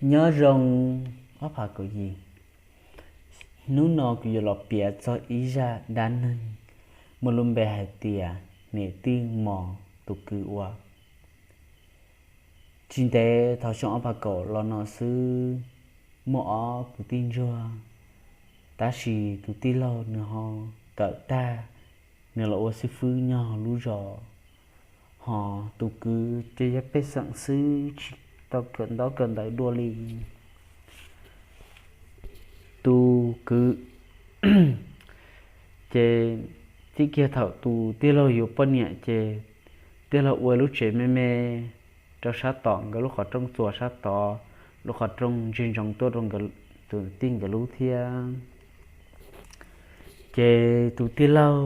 Nyob zoo ob phav kaum yim, hnub no kuv yuav los piav txog ib zaj dab neeg muaj lub npe hais tias niam tij mos tus kwv ua. Tsis ntev thaum xyoo ob phav kaum los no xwb, muaj ob kwv tij ntsuag, tab sis tus tij laug nws ho kawm tag, nws los ua xib fwb nyob lub zos, ho tus kwv ces yog pej xeem xwb tsis tau kawm ntaub kawm ntawv dua li. Tus kwv ces txij kiag thaum tus tij laug yuav poj niam ces tij laug ua lub tsev me me rau sab tom nkawd lub qhov rooj, txuas sab tod lub qhov rooj ntsia ntsoov tuaj rau tus tij nkawd lub thiab. Ces tus tij laug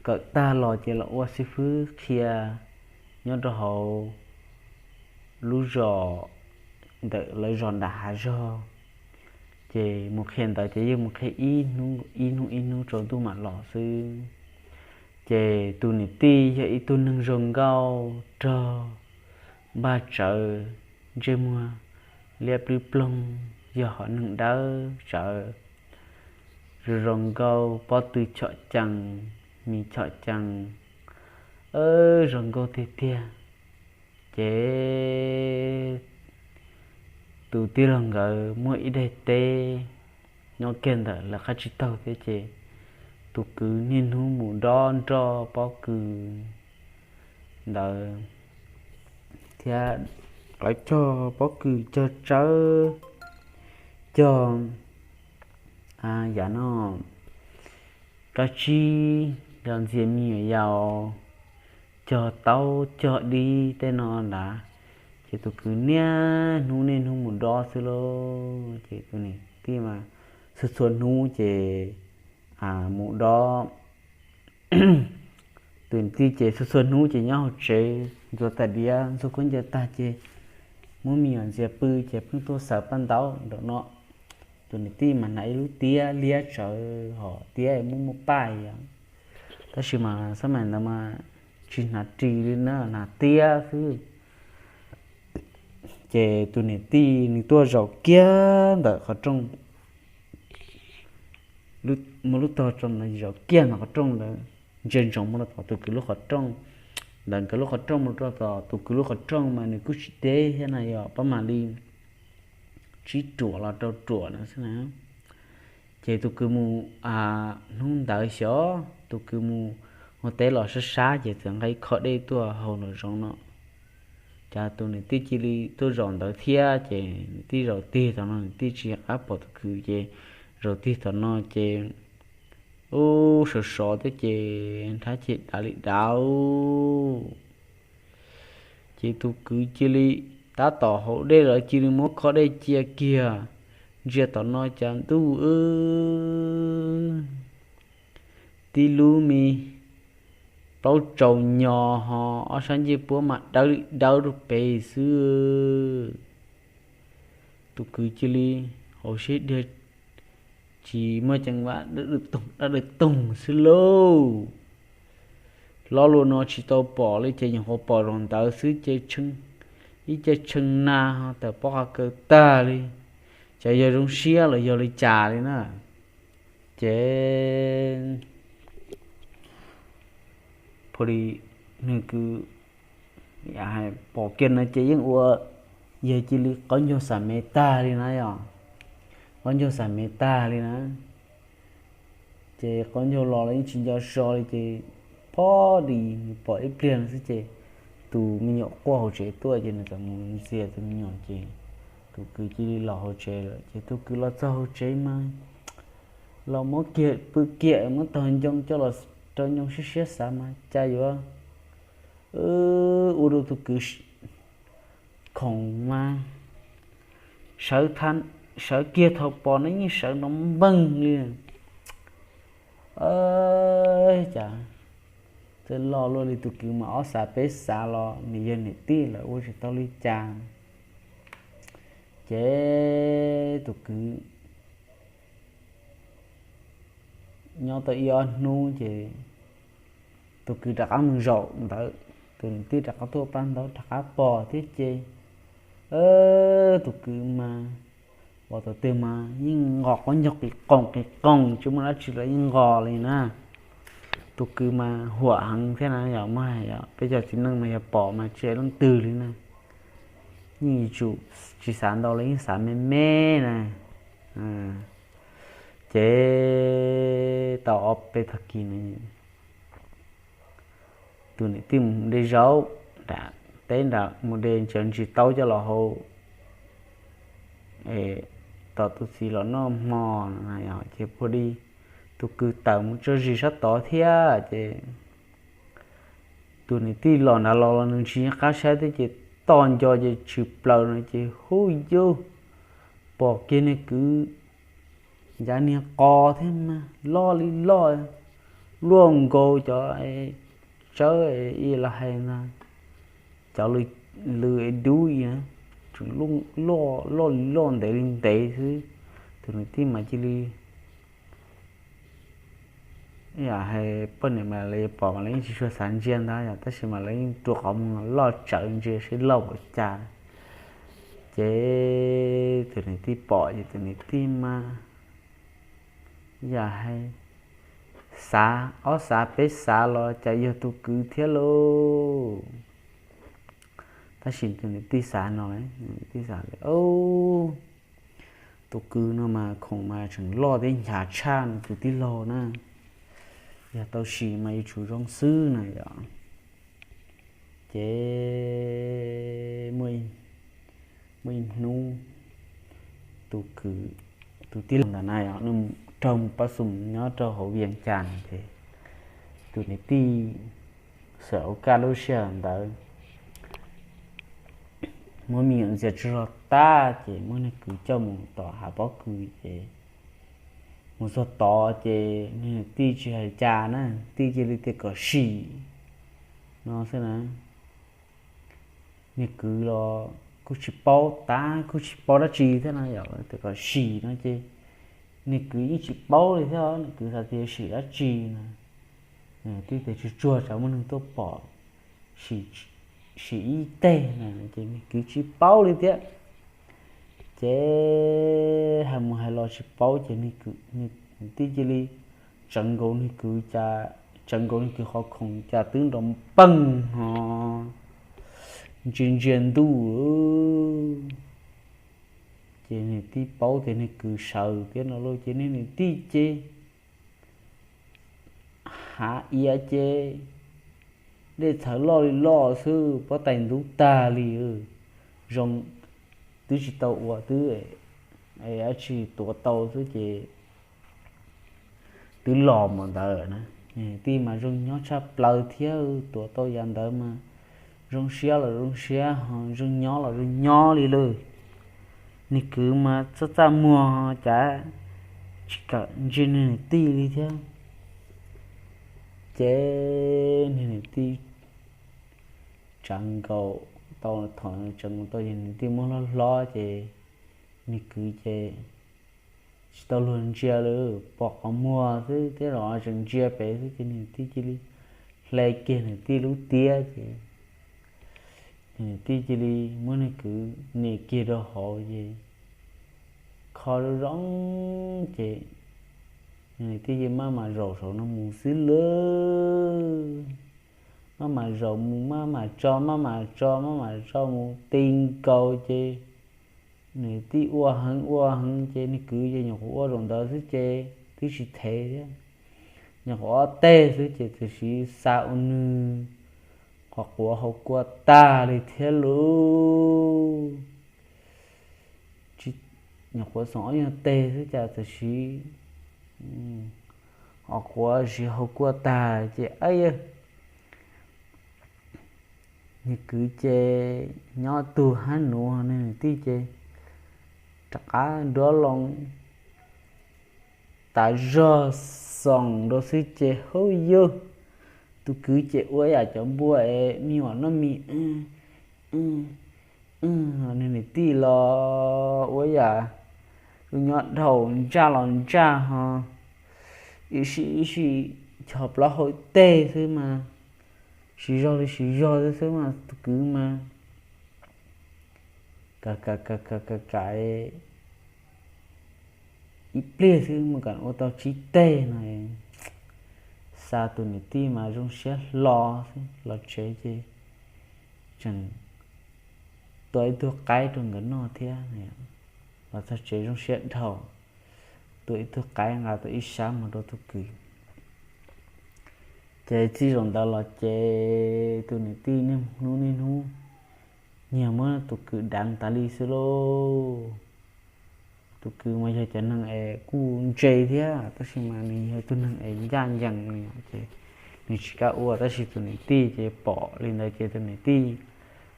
kawm tag los ces los ua xib fwb qhia nyob rau hauv lub zos, ntawm lawv zos nram hav zog. Ces mus qhia ntawd ces yeej mus qhia ib hnub ib hnub ib hnub tsaus ntuj mam los xwb. Ces tus niam tij yog ib tug neeg zoo nkauj rog, npaj tsawv, ntsej muag liab plwb ploog, yog hom neeg dawb tsawv, zoo zoo nkauj, pob tw chom cees, mis chom cees, zoo nkauj tiag tiag. Ces tus tij laug nkawd muaj ib daim teb nyob kiag ntawm lawv qab tsib taug thiab ces tus kwv niaj hnub mus dob nroj pob kws ntawd thiab, lawv cog pob kws cog tsawb, cog yam no, kab tsib, cog ntxias me nyuam yaus, cog taub cog dib tej no ntag. Ces tus kwv niaj hnub niaj hnub mus dob xwb lauj. Ces tus niam tij mas txhua txhua hnub ces mus dob. Tus niam tij ces txhua txhua hnub ces nyob hauv tsev ntxuav tais diav ntxuav khaub ncaws tag ces muab me nyuam ntxias pw ces pheej tuaj xaws paj ntaub nraum no. Tus niam tij mas hnav ib lub tiab liab tsawv hos tiab muaj muaj paj yom, tab sis mas xab mais ntawd mas tsis hnav ris li na, hnav tiab xwb. Ces tus niam tij nws tuaj zaum kiag ntawm qhov rooj, muaj lub tog tso ntawd, zaum kiag ntawm qhov rooj ntawd, ntsia ntsoov mus rau tom tus kwv lub qhov rooj. Ntawm nkawd lub qhov rooj mus rau tom tus kwv lub qhov rooj mas nws kuj tsis deb thiab na, yog pab mam li tsib ruam los rau ruam na xwb na. Ces tus kwv mus, hnub ntawd xyov tus kwv mus ua teb los sab sab ces txawm nqa ib khob dej tuaj hau nraum zoov no. Ces tus niam tij cia li tuaj zaum ntawd thiab ces niam tij zaum tig tom no, niam tij tsis qab pom tus kwv ces zaum tig tom no ces ub, sov sov thiab ces nrhab ces dav li dav. Ces tus kwv cia li tab tom haus dej lawm cia li muab khob dej cia kiag, ntsia tom no cas ntuj wb, tib lub me plaub tsaus nyo ho ob sab ncej puab mas dawb li dawb rau pem xwb. Tus kwv cia li hauv siab dhia, tsis muaj ceev vam, dawb dawb toog xwb lauj. Lo lus no tsis tau pom li ces nyuam qhuav pom zaum ntawd xwb ces ib ce tshee na ho tawm pob qa kaw tag li, ces yog zoo siab los yog li cas li na. Ces pha li nws kwv pom kiag no ces yeej ua yawg cia li qaub ncaug xam mev tag li na yom, qaub ncaug xam mev tag li na. Ces qaub ncaug los los yeej tsis nco so li ces phob dis nws pom ib pliag no xwb ces tus me nyuam quaj hauv tsev tuaj ces nws txawm mus ntxias tus me nyuam ces tus kwv cia li los hauv tsev lawm. Ces tus kwv los txog hauv tsev mas los muab kiag pw kiag, muab tog ncoo coj los rau ncoo siab siab xav mas cas yuav ua rau tus kwv khoom mas sawv kiag thaum pom no yeej sawv nrov npeeg li. Cas txawj loj luaj li, tus kwv mas ob xav peb xav los nws yog niam tij lawm ua tsis tau li cas. Ces tus kwv nyob tau ib ob hnub ces tus kwv rov qab mus zaum ntawd, tus niam tij rov qab tuaj pab ntaub rov qab pom thiab ces Tus kwv mas, ua tau twg mas yeej nqos qaub ncaug qis qoos qis qoos, tsis muaj dab tsi los yeej nqos li na. Tus kwv mas huam heev thiab na, yog muab hais yog peb cov txiv neej mas yog pom mas tsis hais leej twg li na. Yeej yuav tsum tsis xav ntau los yeej xav me me na. Ces tau ob peb tag kis na, tus niam tij mus de zaub nram teb nram, mus de ntsis ntsis taub coj los hau, tom tus txiv los noj hmo no, ces puag di tus kwv tawm mus tso zis sab tod thiab ces tus niam tij los nrad los los nws tsis nco qab saib thiab ces toj nco ces tshwm plaws no ces hu yug, pom kiag niag kwv ncav niag qos thiab mas loj li loj, luaj nkaus cov tsawb los hais no, cov lw dub i, tseem loj li loj ntev li ntev xwb. Tus niam tij mas cia li, yam hais poj niam mas lawv pom mas lawv yeej tsis tshua xav ntsia ntag yom, tab sis mas lawv yeej rua qhov muag loj tsawv ntsia seb loj npaum cas. Ces tus niam tij pom ces tus niam tij mas yam hais xav ob xav peb xav los cas yog tus kwv thiab lauj. Tab sis tus niam tij xav no, tus niam tij xav tias tus kwv no mas khoom mas tseem loj thiab nchav tshaj nws tus tij laug na, yog tau sim mas yuav tsum zoo xwb na yom. Ces muaj ib hnub tus kwv, tus tij laug ntawd na yog nws raug mus pab xum nyob rau hauv Vias Cas ces tus niam tij xav ua kaj lub sij hawm ntawd muab me nyuam ntxias tsuag tag ces muab niag kwv coj mus tom hav pob kws ces mus txog tod ces niag niam tij tsis hais cas na, tij cia li tias kom sim no xwb na. Niag kwv los kuj tsis paub tab kuj tsis paub dab tsi thiab no yom, tias kom sim no ces niag kwv yeej tsis paub li thiab, niag kwv xav tias sim dab tsi no. Tij tias tsuag tsuag tsam muaj neeg tuaj pom, sim ib teg na ces niag kwv tsis paub li thiab. Ces hais mus hais los tsis paub ces niag kwv, tij cia li tsawv nkaus niag kwv, tsawv nkaus niag kwv qhov khoom cas twb nrov peeg ho ntsia ntsia ntuj. Ces niag tij paub tias niag kwv sawv thiab no lauj, ces niag niam tij ces hav iav ces dej txhawv loj li loj xwb, pob tais ntub tag li. Zoo twb tsis tau ua twb dab tsi tuav tau xwb ces twb los mus ntawd na. Niag niam tij mas zoo nyob tshaj plaws thiab, tuav tau yav ntawd mas zoo siab los zoo siab ho zoo nyob los zoo nyob li lawm. Niag kwv mas txaj txaj muag ho cas tsis kam ntsia niag niam tij li thiab. Ces niag niam tij tsawv nkaus tau, thaum tsawv nkaus tau ces niag tij muab hlob hlob ces niag kwv ces tsis tau luag ntsia li, pom qhov muag xwb thiab los tseem ntsia pem xwb ces niag tij cia li hle kiag niag tij lub tiab ces niag tij cia li muab niag kwv nias kiag rau hauv ces kho zoo zoo ces niag tij cia li maj mam zaum saum no mus xwb lawm. Maj mam zaum mus maj mam tso maj mam tso maj mam tso mus ti nkaus ces niag tij ua heev ua heev ces niag kwv ces nyuam qhuav ua zaum ntawd xwb ces twb tsis thev thiab, nyuam qhuav ob teg xwb ces tam sim xa ua nws qhov quav hau kua tag li thiab lauj. Nyuam qhuav xoom ob nyuag teg xwb cas tam sim qhov quav siv hau kua tag ces ab yawg, niag kwv ces nyob tug hab nuv, niag niam tij ces rov qab nruab loo tas zog xoom rau xwb ces hub yug, tus kwv ces ua yam cov npua es me nyuam noj mis, niag niam tij los ua yam zoo nyob dhau ntsaj los ntsaj ho ib sij ib sij chos plaub hau teg xwb mas, siv zog li siv zog xwb mas tus kwv mas Kam kam kam kam kam kam ib pliag xwb mus kam ua tau tsib teg no. Xa tus niam tij mas zoo siab hlo xwb los tsev ces tseem tua ib tug qaib rau nkawd noj thiab. Los txog tsev zoo siab dhau, tua ib tug qaib nqa tau ib sab mus rau tus kwv. Ces txij zaum ntawd los ces tus niam tij niaj hnub niaj hnub nyiag muab tus kwv deev tas li xwb lauj. Tus kwv mas yog cov neeg es kuj ntse thiab tab sis mas nws yog tus neeg es ncaj ncees no ces nws tsis kam ua, tab sis tus niam tij ces pom li ntawd ces tus niam tij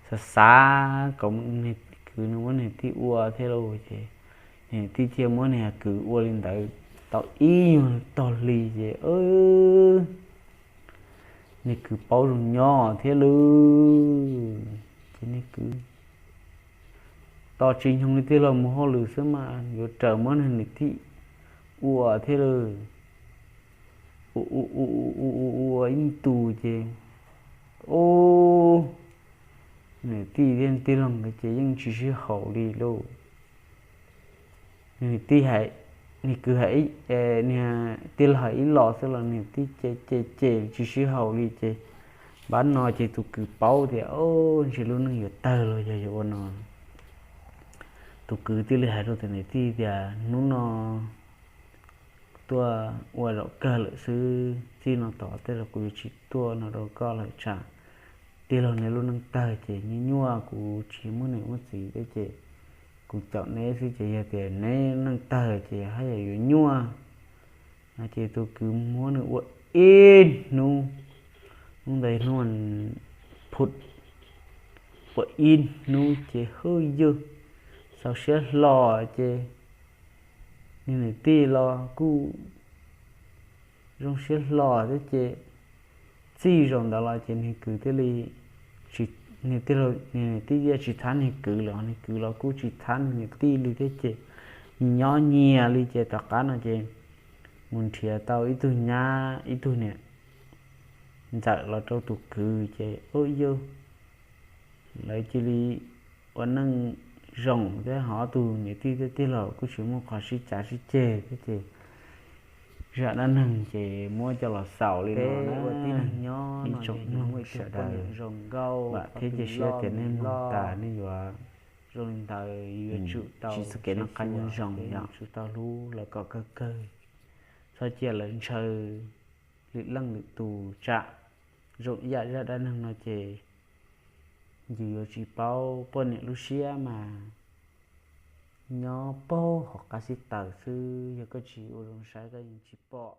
xav xav kom nws kwv nws muab nws tij ua thiab lauj ces nws tij thiaj muab nws kwv ua li ntawd tau ib nyuag tog hli ces nws kwv paub zoo nyob thiab lauj. Ces nws kwv tos tsis nyoog li tij laug mus hauj lwm xwb mas yuav raws muab nws niam tij ua thiab lauj. Ua ua ua ua ua ib tus ces, ub, nws tij thiab tij laug nkawd ces yeej tsis sib haum li lauj. Nws tij, nws kwv, tij laug hais ib los xwb los nws tij cem cem cem tsis sib haum li ces npab no ces tus kwv paub tias, o, ntshe lub neej yuav tawg los yog yuav ua no. Tus kwv thiaj li hais rau tus niam tij tias, hnub no tuaj ua zaum kawg lawm xwb, txij no tom tej zaum kuv yuav tsis tuaj no rau koj lawm tsam tij laug neb lub neej tawg ces nyuaj nyuaj, kuv tsis muaj niam muaj txiv thiab ces kuv caum neb xwb ces yog tias neb neej tawg ces haj yam yuav nyuaj. No ces tus kwv muab nws ua ib hnub, hnub ntawd hnub phu, ua ib hnub ces hwj yug, xaus siab hlo ces nws niam tij los kuj zoo siab hlo thiab ces txij zaum ntawd los ces nws kwv thiaj li, nws niam tij thiaj tsis thab nws kwv lawm, nws kwv los kuj tsis thab nws niam tij li thiab ces nws nyob nyias li ces tom qab no ces mus nrhiav tau ib tug nyab ib tug niam ntxawm los rau tus kwv ces, o, yog lawv cia li ua neej zoo thiab ho ob tug niam tij thiab tij laug kuj tsis muaj qhov sib cav sib ceg thiab ces zaj dab neeg ces muab coj los xaus li no. Ua tib neeg nyob ib tsoom mloog sawv daws, vam thiab cia siab tias nej mloog tas nej yuav zoo li ntawd, yuav tsum tau txoj kev noj qab nyob zoo, yuav tsum tau hlub lawv kom kawg kawg, txhob cia lawv ntshaw lwm leej lwm tus tsam zoo ib yam zaj dab neeg no ces yus yuav tsis paub poj niam lub siab mas nyob paug hauv qab xib taws xwb, yog koj tsis ua zoo saib koj yeej tsis pom.